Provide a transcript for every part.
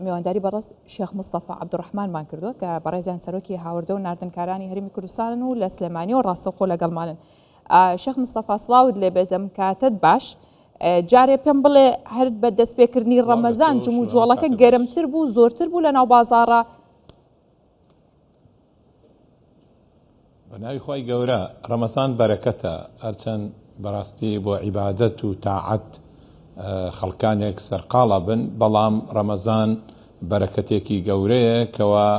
میوانداری بەڕێز شێخ مستەفا عەبدولڕەحمانمان کردووە کە بەڕێزیان سەرۆکی هاوردە و ناردنکارانی هەرێمی کوردستانن و لە سلێمانیەوە ڕاستەوخۆ لەگەڵمانن. شێخ مستەفا سڵاوت لێبێت ئەم کاتەت باش. جارێ پێم بڵێ هەر بە دەستپێکردنی ڕەمەزان جموجۆڵەکە گەرمتر بوو زۆرتر بوو لە ناو بازاڕە؟ بە ناوی خوای گەورە ڕەمەزان بەرەکەتە هەرچەند بەڕاستی بۆ عیبادەت و تاعەت خەڵکانێک سەرقاڵ ئەبن بەڵام ڕەمەزان بەرەکەتێکی گەورەیە کەوا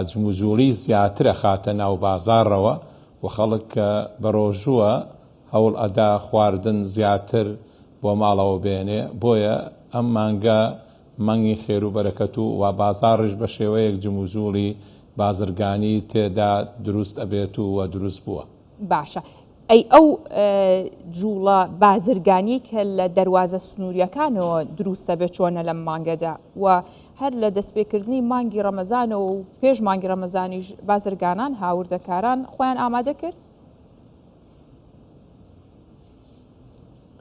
جموجوڵی زیاتر ئەخاتە ناو بازاڕەوە و خەڵک کە بەڕۆژووە هەوڵ ئەدا خواردن زیاتر بۆ ماڵەوە بێنێ بۆیە ئەم مانگە مانگی خێرو بەرەکەت و وا بازاڕیش بە شێوەیەک جموجوڵی بازرگانی تێدا دروست ئەبێت و وە دروست بووە. باشە ئەی ئەو جوڵە بازرگانیەی کە لە دەروازە سنووریەکانەوە دروست دەبێت چۆنە لەم مانگەدا و هەر لە دەستپێکردنی مانگی ڕەمەزانەوە و پێش مانگی ڕەمەزانیش بازرگانان هاوردەکاران خۆیان ئامادە کرد؟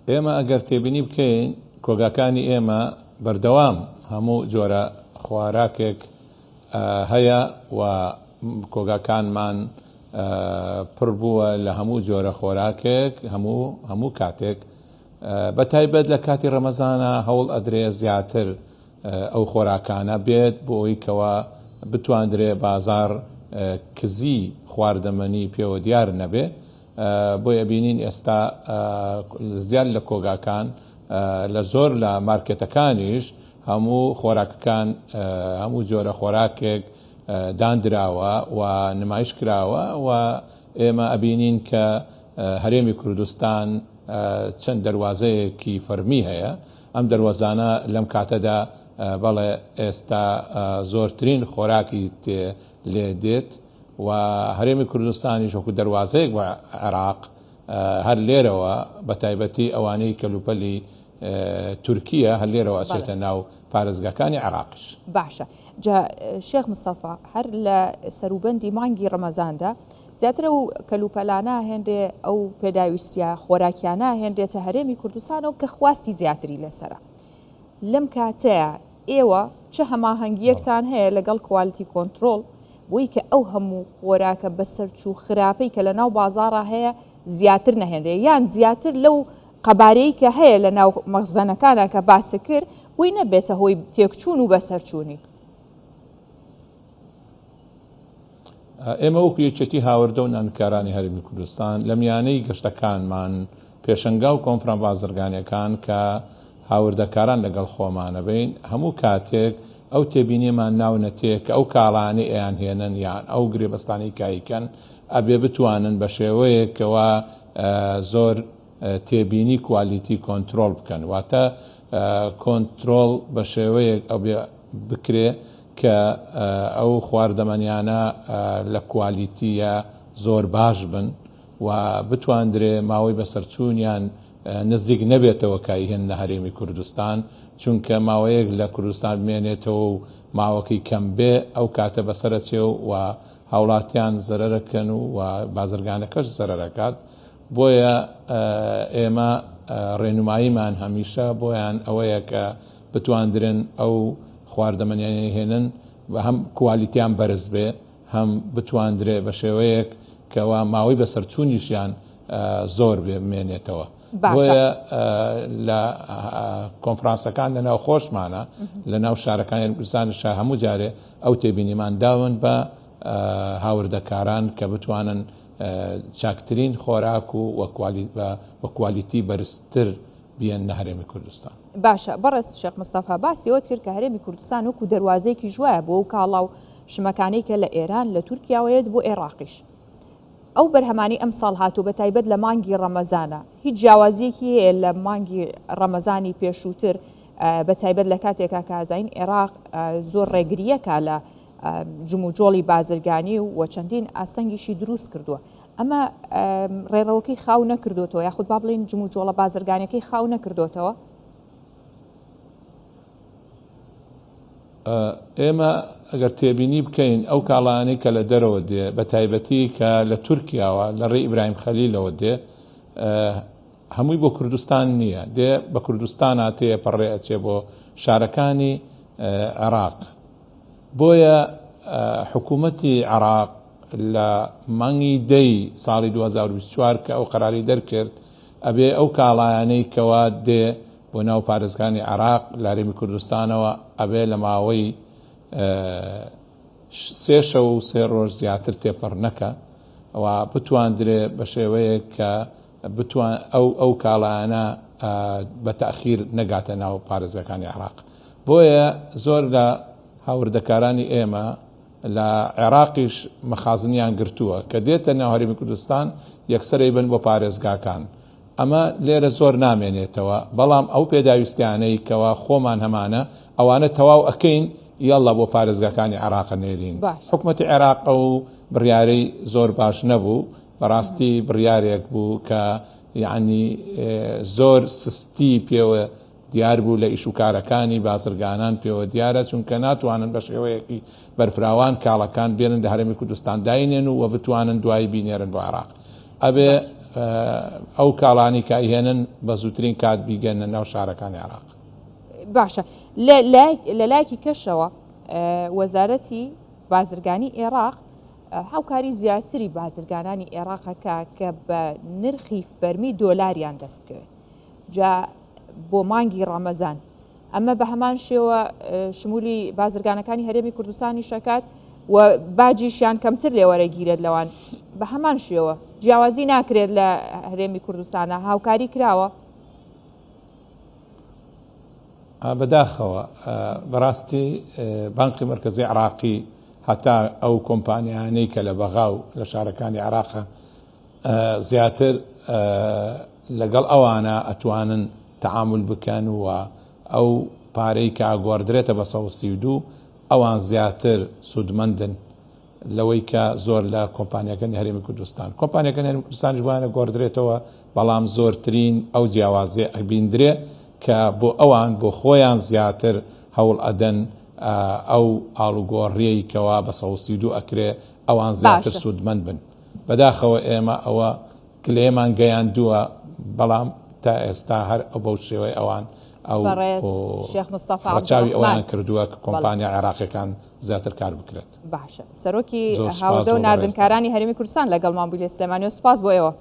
ئێمە ئەگەر تێبینی بکەین کۆگاکانی ئێمە بەردەوام هەموو جۆرە خواراکێک هەیە و کۆگاکانمان پڕ بووە لە هەموو جۆرە خۆراکێک هەموو هەموو کاتێک بە تایبەت لە کاتی ڕەمەزانە هەوڵ ئەدرێ زیاتر ئەو خۆراکانە بێت بۆ ئەوی کەوا بتواندرێ بازار کزی خواردەمەنی پێوە دیار نەبێ بۆیە ئەبینین ئێستا زیاد لە کۆگاکان لە زۆر لە مارکێتەکانیش هەموو خۆراکەکان هەموو جۆرە خۆراکێک داندراوە و نمایش کراوە و ئێمە ئەبینین کە هەرێمی کوردستان چەند دەروازەیەکی فەرمی هەیە ئەم دەروازانە لەم کاتەدا بەڵێ ئێستا زۆرترین خۆراکی تێ لێ دێت و هەرێمی کوردستانیش وەکو دەروازەیەک بۆ عێراق هەر لێرەوە بە تایبەتی ئەوانەی کەلوپەلی تورکیە هەر لێرەوە ئەچێتە ناو پارێزگاکانی عێراقیش. باشە جا شێخ مستەفا هەر لە سەروبەندی مانگی ڕەمەزاندا زیاتر ئەو کەلوپەلانە هێنرێ ئەو پێداویستیە خۆراکیانە هێنرێتە هەرێمی کوردستانەوە کە خواستی زیاتری لەسەرە لەم کاتەیە ئێوە چ هەماهەنگییەکتان هەیە لەگەڵ quality control بۆی کە ئەو هەموو خۆراکە بەسەرچوو خراپەی کە لەناو بازاڕا هەیە زیاتر نەهێنرێ یان زیاتر لەو قەبارەی کە هەیە لە ناو مەخزەنەکانە کە باست کرد بۆی نەبێتە هۆی تێکچوون و بەسەرچوونی؟ ئێمە وەکو یەکێتی هاوردە و نانکارانی هەرێمی کوردستان لە میانەی گەشتەکانمان پێشەنگا و کۆنفران بازرگانیەکان کە هاوردەکاران لەگەڵ خۆمانە بین هەموو کاتێک ئەو تێبینیەمان ناونەتێ کە ئەو کاڵایانەی ئەیانهێنن یان ئەو گرێبەستانەی کە ئەیکەن ئەبێ بتوانن بە شێوەیەک کەوا زۆر تێبینی quality control بکەن واتە کۆنترۆڵ بە شێوەیەک ئەبێ بکرێ کە ئەو خواردەمەنیانە لە کوالیتیە زۆر باش بن و بتواندرێ ماوەی بەسەرچوونیان نزیک نەبێتەوە کە ئیهێننە هەرێمی کوردستان چونکە ماوەیەک لە کوردستان بمێنێتەوە و ماوەکەی کەم بێ ئەو کاتە بەسەرەچێ و هاوڵاتیان زەرەرەکەن و بازرگانەکەش زەرەرەکات بۆیە ئێمە ڕێنماییمان هەمیشە بۆیان ئەوەیە کە بتواندرێن ئەو خواردەمەنیانەی هێنن هەم کوالیتیان بەرز بێ هەم بتواندرێ بە شێوەیەک کەوا ماوەی بەسەرچوونیشیان زۆر بێ بمێنێتەوە. بۆیە لە کۆنفرانسەکان لە ناو خۆشمانە لە ناو شارەکانی کوردستانیشا هەموو جارێ ئەو تێبینیمان داون بە هاوردەکاران کە بتوانن چاکترین خۆراک و وە کوالیتی بەرزتر بیەننە هەرێمی کوردستان. باشە بەڕێز شێخ مستەفا باسی ئەوەت کرد کە هەرێمی کوردستان وەکو دەروازەیەکیش وایە بۆ ئەو کاڵا و شمەکانەی کە لە ئێران لە تورکیاوە یەت بۆ ئێڕاقیش ئەو بەرهەمانەی ئەمساڵ هاتوو بە تایبەت لە مانگی ڕەمەزانە هیچ جیاوازیەکی هەیە لە مانگی ڕەمەزانی پێشووتر بە تایبەت لە کاتێکا کە ئازین عێراق زۆر ڕێگریەکە لە جموجۆڵی بازرگانی و چەندین ئاستەنگیشی دروست کردووە ئەمە ڕێڕەوەکەی خاو نەکردوتەوە یاخود با بڵین جموجۆڵە بازرگانەکەی خاو نەکردوتەوە ئێمە ئەگەر تێبینی بکەین ئەو کاڵایانەی کە لە دەرەوە دێ بە تایبەتی کە لە تورکیاوە لە ڕێی ئیبراهیم خەلیلەوە دێ هەمووی بۆ کوردستان نییە دێ بە کوردستانا تێپەڕێ ئەچێ بۆ شارەکانی. عێراق. بۆیە حکوومەتی عێراق لە مانگی دەی ساڵی 2024 کە ئەو قەراری دەرکرد ئەبێ ئەو کاڵایانەی کەوا دێ بۆ ناو پارێزگانی عێراق لە هەرێمی کوردستانەوە ئەبێ لە ماوەی سێ شەو و سێ ڕۆژ زیاتر تێپەڕ نەکا و بتواندرێ بە شێوەیەک کە بتوان ئەو ئەو کاڵایانە بە تەئخیر نەگاتە ناو پارێزگاکانی عێراق. بۆیە زۆر لە هاوردەکارانی ئێمە لە عێراقیش مەخازنیان گرتووە کە دێتە ناو هەرێمی کوردستان یەکسەر ئەیبەن بۆ پارێزگاکان. ئەمە لێرە زۆر نامێنێتەوە، بەڵام ئەو پێداویستیانەی کەوا خۆمان هەمانە ئەوانە تەواو ئەکەین یەڵڵا بۆ پارێزگاکانی عێراق ئەنێرین. حکومەتی عێراق ئەو بڕیارەی زۆر باش نەبوو، بەڕاستی بڕیارێک بوو کە یەعنی زۆر سستی پێوە دیار بوو لە ئیش و کارەکانی بازرگانان پێوە دیارە چونکە ناتوانن بە شێوەیەکی بەرفراوان کاڵەکان بێنن لە هەرێمی کوردستان داینێن و بتوانن دوایی بینێرن بۆ عێراق ئەبێ ئەو کاڵانی کە ئەیهێنن بە زووترین کات بیگەنە ناو شارەکانی عێراق. باشە لە لایەکی کەشەوە وەزارەتی بازرگانی عێراق هاوکاری زیاتری بازرگانانی عێراقەکە کە بە نرخی فەرمی دۆلاریان دەست بکەوێت جا بۆ مانگی ڕەمەزان ئەمە بە هەمان شێوە شمولی بازرگانەکانی هەرێمی کوردستانی شەکات و باجیشیان کەمتر لێوەرەگیرێت لەوان بە هەمان شێوە جیاوازی ناکرێت لە هەرێمی کوردستانە هاوکاری کراوە بەداخەوە بەڕاستی بانقی مرکزی عراقی هەتا ئەو کۆمپانیانەی کە لە بەغا و لە شارەکانی عراقە زیاتر لەگەڵ ئەوانە ئەتوانن تەعامول بکەن و ئەو پارەی کە ئەگۆڕدرێتە بە 132 ئەوان زیاتر سوودمەندن لەوەی کە زۆر لە کۆمپانیاکانی هەرێمی کوردستان کۆمپانیاکانی هەرێمی کوردستانیش بۆیان گۆڕدرێتەوە بەڵام زۆرترین ئەو جیاوازیە ئەبیندرێ کە بۆ ئەوان بۆ خۆیان زیاتر هەوڵ ئەدەن ئەو ئاڵوگۆڕیەی کەوا بە 132 ئەکرێ ئەوان زیاتر سوودمەند بن. بەداخەوە ئێمە ئەوە گلەیەمان گەیاندووە بەڵام تا ئێستا هەر بەو شێوەی ئەوان ئەو بەڕێز شێخ مستەفا ڕەچاوی عەبدولڕەحمان ئەوەیان کردووە کە بەڵێ کۆمپانیا عێراقیەکان زیاتر کار بکرێت. باشە سەرۆکی زۆر سوپاس هاوردە و بۆ بەڕێزتان. ناردنکارانی هەرێمی کوردستان لەگەڵمان بووی لە سلێمانیەوە سوپاس بۆ ئێوە.